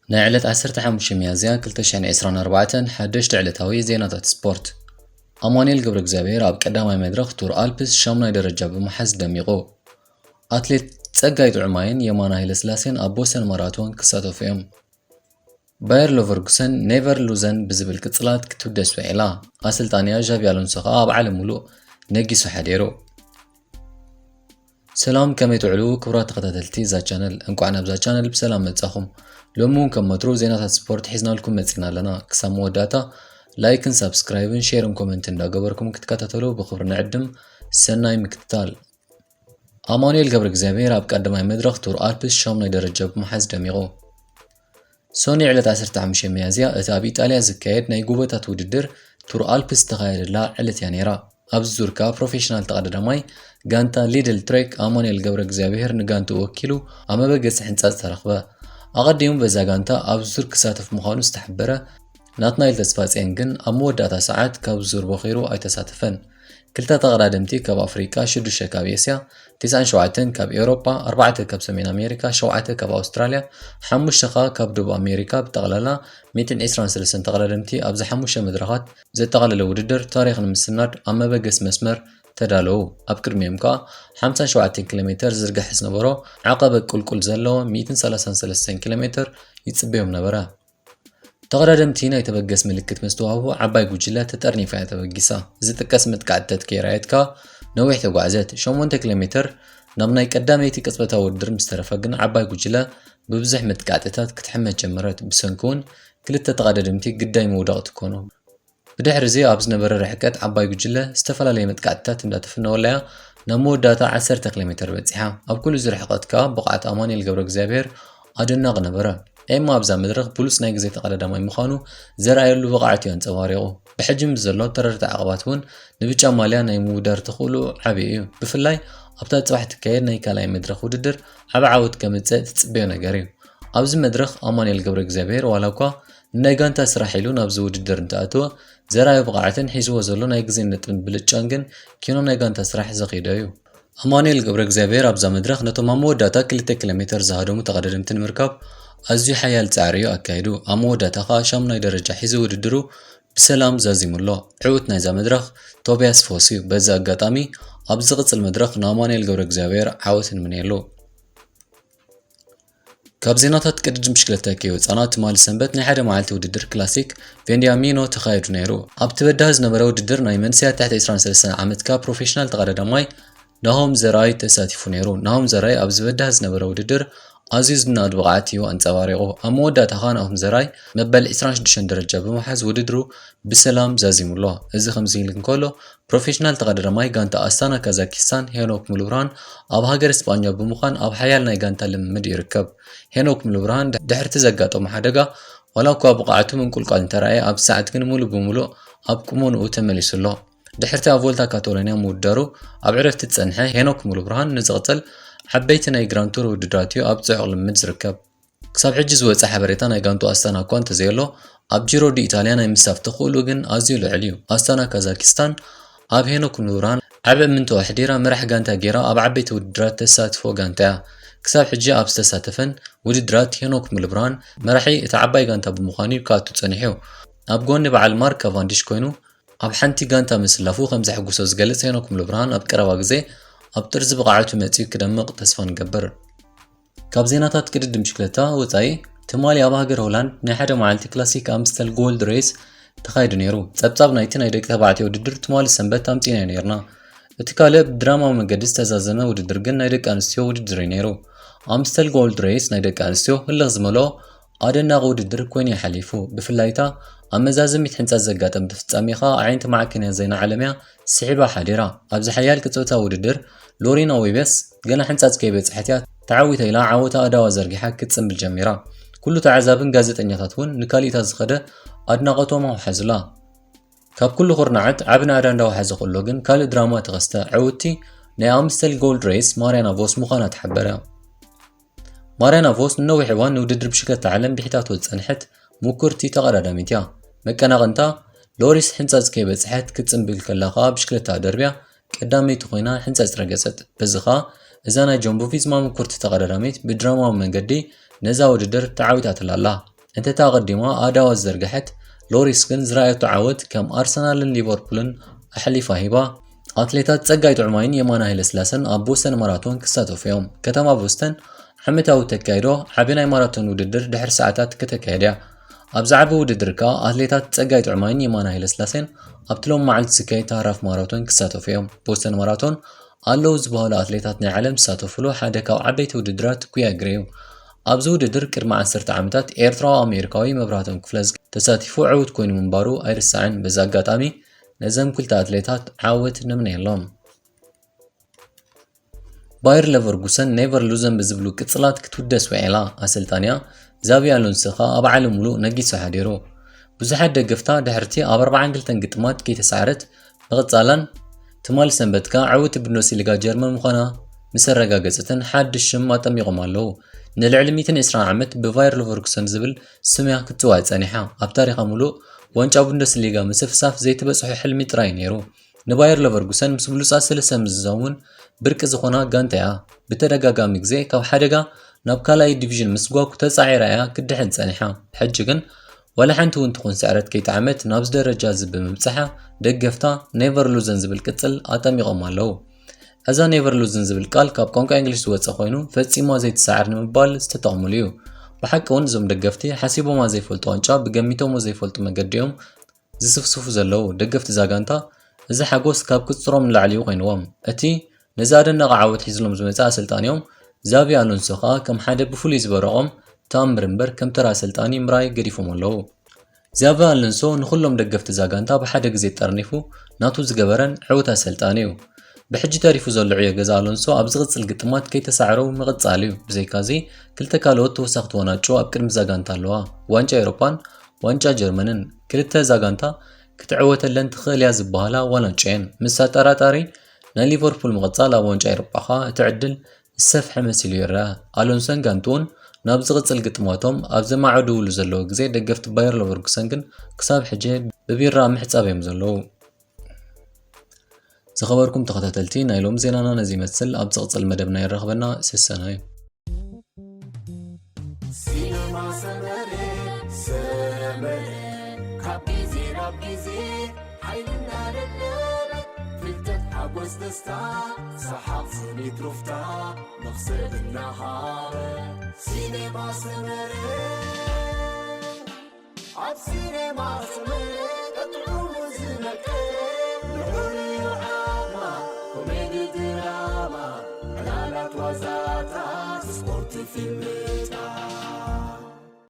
ናይ ዕለት ዓሰርተ ሓሙሽተ ሚያዝያ ክልተ ሽሕን ዕስራን ኣርባዕተን ሓደሽቲ ዕለታዊ ዜናታት ስፖርት። ኣማኑኤል ገብረ እግዚኣብሔር ኣብ ቀዳማይ መድረኽ ቱር ኣልፕስ ሻሙናይ ደረጃ ብምሓዝ ደሚቑ። ኣትሌት ጸጋይ ጥዑማይን የማነ ሃይለስላሴን ኣብ ቦስተን ማራቶን ክሳተፉ እዮም። ባየር ሎቨርጉሰን ኔቨር ሉዘን ብዝብል ቅጽላት ክትውደስ ውዒላ። ኣሰልጣንያ ዣቪ ኣሎንሶ ከኣ ኣብ ዓለም ምሉእ ነጊሱ ሓዲሩ። ሰላም፣ ከመይ ትውዕሉ ክቡራት ተኸታተልቲ እዛ ቻነል? እንቋዕ ናብዛ ቻነል ብሰላም መጻኹም። ሎሚ እውን ከም ወትሩ ዜናታት ስፖርት ሒዝናልኩም መጺና ኣለና። ክሳብ መወዳእታ ላይክን ሳብስክራይብን ሼርን ኮመንትን እንዳገበርኩም ክትከታተሉ ብኽብሪ ንዕድም። ሰናይ ምክትታል። ኣማኑኤል ገብረ እግዚኣብሔር ኣብ ቀዳማይ መድረኽ ቱር ኣልፕስ ሻሙናይ ደረጃ ብምሓዝ ደሚቑ። ሶኒ ዕለት ዓሰርተ ሓሙሽተ ሚያዝያ እቲ ኣብ ኢጣልያ ዝካየድ ናይ ጎቦታት ውድድር ቱር ኣልፕስ ዝተኻየደላ ዕለት እያ ነይራ። ኣብዚ ዙር ከኣ ፕሮፌሽናል ተቐዳዳማይ ጋንታ ሊድል ትሬክ ኣማኑኤል ገብረ እግዚኣብሔር ንጋንትኡ ወኪሉ ኣብ መበገሲ ሕንጻጽ ተረኽበ። ኣቐዲሙ በዛ ጋንታ ኣብዚ ዙር ክሳተፍ ምዃኑ ዝተሓበረ ናትናኤል ተስፋጽዮን ግን ኣብ መወዳእታ ሰዓት ካብ ዙር ቦኺሩ ኣይተሳተፈን። ክልተ ተቐዳደምቲ ካብ ኣፍሪቃ፣ ሽዱሽተ ካብ ኤስያ፣ ተስዓን ሸውዓተን ካብ ኤውሮጳ፣ ኣርባዕተ ካብ ሰሜን ኣሜሪካ፣ ሸውዓተ ካብ ኣውስትራልያ፣ ሓሙሽተ ኸኣ ካብ ደቡብ ኣሜሪካ፣ ብጠቕላላ ሚእትን ዕስራን ሰለስተን ተቐዳደምቲ ኣብዚ ሓሙሽተ መድረኻት ዘጠቓለለ ውድድር ታሪኽ ንምስናድ ኣብ መበገሲ መስመር ተዳለዉ። ኣብ ቅድሚኦም ከኣ ሓምሳን ሸውዓተን ኪሎ ሜተር ዝርጋሐ ዝነበሮ ዓቐበት ቁልቁል ዘለዎ ሚእትን ሰላሳን ሰለስተን ኪሎ ሜተር ይጽበዮም ነበረ። ተቐዳደምቲ ናይ ተበገስ ምልክት ምስ ተዋህቡ ዓባይ ጉጅለ ተጠርኒፋ እያ ተበጊሳ። ዝጥቀስ መጥቃዕትታት ከይረኣየት ከኣ ነዊሕ ተጓዕዘት። ሸሞንተ ኪሎ ሜተር ናብ ናይ ቀዳመይቲ ቅጽበታዊ ውድድር ምስ ተረፈ ግን ዓባይ ጉጅለ ብብዙሕ መጥቃዕትታት ክትሕመት ጀመረት። ብሰንኪ እውን ክልተ ተቐዳደምቲ ግዳይ ምውዳቕ ትኮኑ። ብድሕሪ እዚ ኣብ ዝነበረ ርሕቀት ዓባይ ጉጅለ ዝተፈላለየ መጥቃዕትታት እንዳተፈነወላያ ናብ መወዳእታ ዓሰርተ ኪሎ ሜተር በጺሓ። ኣብ ኩሉ እዚ ርሕቀት ከኣ ብቕዓት ኣማኑኤል ገብረ እግዚኣብሔር ኣደናቒ ነበረ። ኤማ ኣብዛ መድረኽ ብሉጽ ናይ ግዜ ተቐዳዳማይ ምዃኑ ዘርኣየሉ ብቕዓት እዩ ኣንጸባሪቑ። ብሕጂ ምስ ዘሎ ተረርቲ ዓቐባት እውን ንብጫ ማልያ ናይ ምውዳር ተኽእሎ ዓቢ እዩ። ብፍላይ ኣብታ ጽባሕ ትካየድ ናይ ካልኣይ መድረኽ ውድድር ዓቢ ዓወት ከምጽእ ትጽበዮ ነገር እዩ። ኣብዚ መድረኽ ኣማኑኤል ገብረ እግዚኣብሔር ዋላ እኳ ንናይ ጋንታ ስራሕ ኢሉ ናብዚ ውድድር እንተኣተወ፣ ዘርኣዮ ብቕዓትን ሒዝዎ ዘሎ ናይ ግዜን ነጥብን ብልጫን ግን ኪኖ ናይ ጋንታ ስራሕ ዘኺዶ እዩ። ኣማኑኤል ገብረ እግዚኣብሔር ኣብዛ መድረኽ ነቶም ኣብ መወዳእታ ክልተ ኪሎ ሜተር ዝሃደሙ ተቐዳደምቲ ንምርካብ ኣዝዩ ሓያል ጻዕሪ እዩ ኣካይዱ። ኣብ መወዳእታ ከኣ ሻሙናይ ደረጃ ሒዙ ውድድሩ ብሰላም ዛዚሙ ኣሎ። ዕዉት ናይዛ መድረኽ ቶብያስ ፎስ እዩ። በዚ ኣጋጣሚ ኣብ ዝቕጽል መድረኽ ንኣማኑኤል ገብረ እግዚኣብሔር ዓወት ንምነየሉ። ካብ ዜናታት ቅድድም ብሽክለታ ከይወጻና፣ ትማሊ ሰንበት ናይ ሓደ መዓልቲ ውድድር ክላሲክ ቬንዲያሚኖ ተኻይዱ ነይሩ። ኣብቲ በዳሂ ዝነበረ ውድድር ናይ መንእሰያት ትሕቲ ዕስራን ሰለስተን ዓመትካ ፕሮፌሽናል ተቐዳዳማይ ናሆም ዘርኣይ ተሳቲፉ ነይሩ። ናሆም ዘርኣይ ኣብዚ በዳሂ ዝነበረ ውድድር ኣዝዩ ዝነኣድ ብቕዓት እዩ ኣንጸባሪቑ። ኣብ መወዳእታ ከኣ ናሆም ዘርኣይ መበል ዕስራን ሽዱሽተን ደረጃ ብምሓዝ ውድድሩ ብሰላም ዛዚሙ ኣሎ። እዚ ከምዚ ኢሉ እንከሎ፣ ፕሮፌሽናል ተቐዳዳማይ ጋንታ ኣስታና ካዛኪስታን ሄኖክ ሙሉብርሃን ኣብ ሃገር ስጳኛ ብምዃን ኣብ ሓያል ናይ ጋንታ ልምምድ ይርከብ። ሄኖክ ሙሉብርሃን ድሕርቲ ዘጋጠሞ ሓደጋ ዋላ እኳ ብቕዓቱ ምንቁልቋል እንተረኣየ፣ ኣብዚ ሰዓት ግን ሙሉእ ብሙሉእ ኣብ ቁመንኡ ተመሊሱ ኣሎ። ድሕርቲ ኣብ ቮልታ ካታሎንያ ምውዳሩ ኣብ ዕረፍቲ ዝጸንሐ ሄኖክ ሙሉብርሃን ንዝቕጽል ዓበይቲ ናይ ግራንድ ቱር ውድድራት እዩ ኣብ ጽዑቕ ልምምድ ዝርከብ። ክሳብ ሕጂ ዝወጸ ሓበሬታ ናይ ጋንቱ ኣስታና እኳ እንተዘየሎ፣ ኣብ ጂሮ ዲ ኢታልያ ናይ ምስታፍ ተኽእሎ ግን ኣዝዩ ልዑል እዩ። ኣስታና ካዛኪስታን ኣብ ሄኖክ ሙሉብርሃን ዓቢ እምንቶ ኣሕዲራ፣ መራሕ ጋንታ ጌራ ኣብ ዓበይቲ ውድድራት ተሳትፎ ጋንታ እያ። ክሳብ ሕጂ ኣብ ዝተሳተፈን ውድድራት ሄኖክ ሙሉብርሃን መራሒ እታ ዓባይ ጋንታ ብምዃኑ እዩ ክኣቱ ጸኒሑ። ኣብ ጎኒ በዓል ማርክ ካቫንዲሽ ኮይኑ ኣብ ሓንቲ ጋንታ ምስላፉ ከም ዘሐጉሶ ዝገልጽ ሄኖክ ሙሉብርሃን ኣብ ቀረባ ግዜ ኣብ ጥርዚ ብቕዓቱ መጺኡ ክደምቕ ተስፋ ንገብር። ካብ ዜናታት ቅድድም ብሽክለታ ወጻኢ፣ ትማሊ ኣብ ሃገር ሆላንድ ናይ ሓደ መዓልቲ ክላሲክ ኣምስተል ጎልድ ሬስ ተኻይዱ ነይሩ። ጸብጻብ ናይቲ ናይ ደቂ ተባዕትዮ ውድድር ትማሊ ሰንበት ኣምጺእናዮ ነይርና። እቲ ካልእ ብድራማዊ መገዲ ዝተዛዘመ ውድድር ግን ናይ ደቂ ኣንስትዮ ውድድር እዩ ነይሩ። ኣምስተል ጎልድ ሬስ ናይ ደቂ ኣንስትዮ ህልኽ ዝመልኦ ኣደናቒ ውድድር ኮይኑ እዩ ሓሊፉ። ብፍላይ እታ ኣብ መዛዘሚት ሕንጻጽ ዘጋጠመት ፍጻሜ ከኣ ኣዒንቲ ማዕከናት ዜና ዓለም እያ ስሒባ ሓዲራ። ኣብዚ ሓያል ቅጽበታዊ ውድድር ሎሪና ዊበስ ገና ሕንጻጽ ከይበጽሐት እያ ተዓዊተ ኢላ ዓወታ ኣእዳዋ ዘርጊሓ ክትጽንብል ጀሚራ። ኩሉ ተዓዛብን ጋዜጠኛታት እውን ንካሊእታ ዝኸደ ኣድናቖቶም ኣውሓዙላ። ካብ ኩሉ ኩርናዓት ዓቢ ናእዳ እንዳወሓዘ ከሎ ግን ካልእ ድራማ ተኸስተ። ዕውትቲ ናይ ኣምስተል ጎልድ ሬስ ማርያና ቮስ ምዃና ተሓበረ። ማርያና ቮስ ንነዊሕ እዋን ንውድድር ብሽክለታ ዓለም ብሒታቶ ዝጸንሐት ምኩርቲ ተቐዳዳሚት እያ። መቀናቕንታ ሎሪስ ሕንጻጽ ከይበጽሐት ክትጽንብል ከላ ከኣ ብሽክለታ ደርብያ ቀዳመይቲ ኮይና ሕንጻጽ ረገጸት። በዚ ከኣ እዛ ናይ ጃምቦ ቪስማ ምኩርቲ ተቐዳዳሚት ብድራማዊ መንገዲ ነዛ ውድድር ተዓዊታትላ ኣላ። እንተታ ኣቐዲማ ኣእዳዋ ዝዘርግሐት ሎሪስ ግን ዝረኣየቶ ዓወት ከም ኣርሰናልን ሊቨርፑልን ኣሕሊፋ ሂባ። ኣትሌታት ጸጋይ ጥዑማይን የማነ ሃይለስላሰን ኣብ ቦስተን ማራቶን ክሳተፉ እዮም። ከተማ ቦስተን ዓመታዊ ተካይዶ ዓቢ ናይ ማራቶን ውድድር ድሕሪ ሰዓታት ከተካየድ እያ። ኣብዚ ዓቢ ውድድር ከኣ ኣትሌታት ጸጋይ ጥዑማይን የማነ ሃይለስላሴን ኣብቲ ሎም መዓልቲ ዝካየድ ሃራፍ ማራቶን ክሳተፉ እዮም። ቦስተን ማራቶን ኣለዉ ዝበሃሉ ኣትሌታት ናይ ዓለም ዝሳተፉሉ ሓደ ካብ ዓበይቲ ውድድራት ኩያ እግሪ እዩ። ኣብዚ ውድድር ቅድሚ ዓሰርተ ዓመታት ኤርትራዊ ኣሜሪካዊ መብራህቶም ክፍለዝጊ ተሳቲፉ ዕዉት ኮይኑ ምንባሩ ኣይርሳዕን። በዚ ኣጋጣሚ ነዘም ክልተ ኣትሌታት ዓወት ንምነየሎም። ባየር ለቨርኩሰን ኔቨር ሉዘን ብዝብሉ ቅጽላት ክትውደስ ውዒላ። ኣሰልጣኒኣ ዛቢ ኣሎንሶ ኸኣ ኣብ ዓለም ምሉእ ነጊሱ ሓዲሩ። ብዙሓት ደገፍታ ድሕርቲ ኣብ ኣርባዓን ክልተን ግጥማት ከይተሳዕረት ምቕጻላን ትማሊ ሰንበት ከኣ ዕውቲ ቡንደስሊጋ ጀርመን ምዃና ምስ ኣረጋገጸትን ሓድሽ ሽም ኣጠሚቖም ኣለዉ። ንልዕሊ ሚእትን ዕስራን ዓመት ብባየር ለቨርኩሰን ዝብል ስም እያ ክትጽዋዕ ጸኒሓ። ኣብ ታሪኻ ምሉእ ዋንጫ ቡንደስሊጋ ምስፍሳፍ ዘይተበጽሖ ሕልሚ ጥራይ ነይሩ። ንባየር ለቨርኩሰን ምስ ብሉጻት ሰለስተ ምዝዛም እውን ብርቂ ዝኾና ጋንታ እያ። ብተደጋጋሚ ግዜ ካብ ሓደጋ ናብ ካልኣይ ዲቪዥን ምስጓጉ ተጻዒራ እያ ክትድሕን ጸኒሓ። ሕጂ ግን ዋላ ሓንቲ እውን ትኹን ስዕረት ከይጠዓመት ናብዚ ደረጃ እዚ ብምብጽሓ ደገፍታ ኔቨር ሉዘን ዝብል ቅጽል ኣጠሚቖም ኣለዉ። እዛ ኔቨር ሉዘን ዝብል ቃል ካብ ቋንቋ እንግሊሽ ዝወጸ ኮይኑ ፈጺማ ዘይትሰዓር ንምባል ዝተጠቕሙሉ እዩ። ብሓቂ እውን እዞም ደገፍቲ ሓሲቦማ ዘይፈልጡ ዋንጫ ብገሚቶሞ ዘይፈልጡ መገዲ እዮም ዝስፍስፉ ዘለዉ። ደገፍቲ እዛ ጋንታ እዚ ሓጎስ ካብ ቁጽጽሮም ንላዕሊ እዩ ኮይንዎም። እቲ ነዚ ኣደናቒ ዓወት ሒዝሎም ዝመጸ ኣሰልጣኒኦም ዛቢ ኣሎንሶ ከኣ ከም ሓደ ብፍሉይ ዝበረቖም ተኣምር እምበር ከም ተራ ኣሰልጣኒ ምርኣይ ገዲፎም ኣለዉ። ዛቢ ኣሎንሶ ንኹሎም ደገፍቲ እዛ ጋንታ ብሓደ ግዜ ጠርኒፉ ናቱ ዝገበረን ዕዉት ኣሰልጣኒ እዩ። ብሕጂ ተሪፉ ዘሎ ዕዮ ገዛ ኣሎንሶ ኣብ ዝቕጽል ግጥማት ከይተሳዕረው ምቕጻል እዩ። ብዘይካዚ ክልተ ካልኦት ተወሳኽቲ ወናጩ ኣብ ቅድሚ እዛ ጋንታ ኣለዋ። ዋንጫ ኤውሮጳን ዋንጫ ጀርመንን ክልተ እዛ ጋንታ ክትዕወተለን ትኽእል እያ ዝበሃላ ዋናጩ እየን። ምስ ኣጠራጣሪ ናይ ሊቨርፑል ምቕጻል ኣብ ዋንጫ ኤውሮጳ ኸኣ እቲ ዕድል ዝሰፍሐ መሲሉ ይረኣ። ኣሎንሶን ጋንትኡን ናብ ዝቕጽል ግጥማቶም ኣብ ዘማዕድውሉ ዘለዉ ግዜ ደገፍቲ ባየር ለቨርኩሰን ግን ክሳብ ሕጂ ብቢራ ምሕጻብ እዮም ዘለዉ። ዝኸበርኩም ተኸታተልቲ ናይ ሎሚ ዜናና ነዚ ይመስል። ኣብ ዝቕጽል መደብና የራኽበና። ሰሰናዩ። ሲነማ ሰመረ ሰመረ ካብ ግዜ ናብ ግዜ ሓይልና ለለበ ፍልጠት ሓጎስ ደስታ ሰሓቕ ስኒት ሩፍታ መኽሰብ እናሃበ ሲነማ ሰመረ ኣብ ሲነማ ሰመረ ቀጥዑ ዝመቀ ንዑ ዓማ ኮሜዲ ድራማ ዕላላት ዋዛታት ስፖርት ፊልም